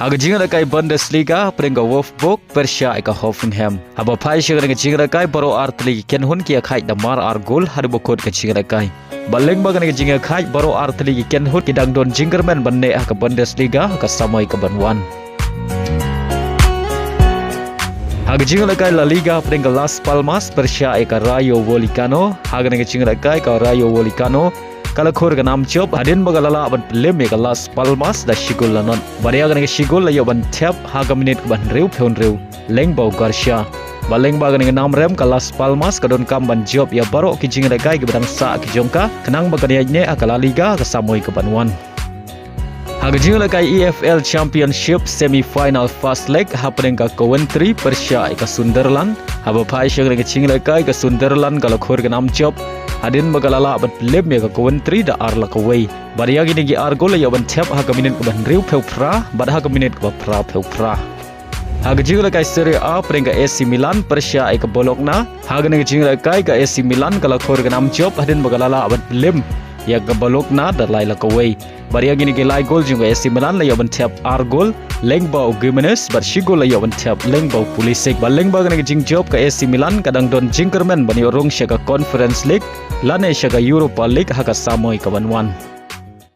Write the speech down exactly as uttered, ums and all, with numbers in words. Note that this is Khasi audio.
Ha ka jingïalehkai Bundesliga, pyrshah ka Wolfsburg pyrshah ïa ka Hoffenheim. Haba phai sha kane ka jingïalehkai baroh artylli ki kynhun ki ïakhaid da mar ar gol haduh ba kut ka jingïalehkai. Bad lyngba kane ka jingïakhaid baroh artylli ki kynhun ki dang don jingkyrmen ban neh ha ka Bundesliga ha ka samoi kaban wan. Ha ka jingïalehkai La Liga, pyrshah ka Las Palmas pyrshah ïa ka Rayo Vallecano. Ha kane ka jingïalehkai ka Rayo Vallecano ka la khur ka nam jop hadien ba ka la lah ban pynlip ïa ka Las Palmas da shi gol la nod. Bad ïa kane ka shi gol la ïoh ban thep ha ka minit kaba hynriewphew hynriew lyngba u Garcia. Bad lyngba kane ka nam rem ka Las Palmas ka donkam ban jop ïa baroh ki jingïalehkai kiba dang sah ki jong ka khnang ba kan ïaid neh ha ka La Liga ha ka samoi kaban wan. Ha ka jingïalehkai E F L Championship semi-final first leg, hapdeng ka Coventry pyrshah ïa ka Sunderland. Haba phai sha kane ka jingïalehkai ka Sunderland ka la khur ka nam jop hadien ba ka la lah ban pynlip ïa ka Coventry da ar la kawei. Bad ïa kine ki ar gol la ïoh ban thep ha ka minit kaba hynriewphew phra bad ha ka minit kaba phraphew phra. Ha ka jingïalehkai Serie A, pyrshah ka A C Milan pyrshah ïa ka Bologna. Ha kane ka jingïalehkai ka A C Milan ka la khur ka nam jop hadien ba ka la lah ban pynlip ïa ka Bologna da lai la kawei. Bad ïa kine ki lai gol jong ka A C Milan la ïoh ban thep ar gol lyngba u Gimenez bad shi gol la ïoh ban thep lyngba u Pulisic. Bad lyngba kane ka jingjop ka A C Milan ka dang don jingkyrmen ban ïoh rung sha ka Conference League lane sha ka Europa League ha ka samoi kaban wan.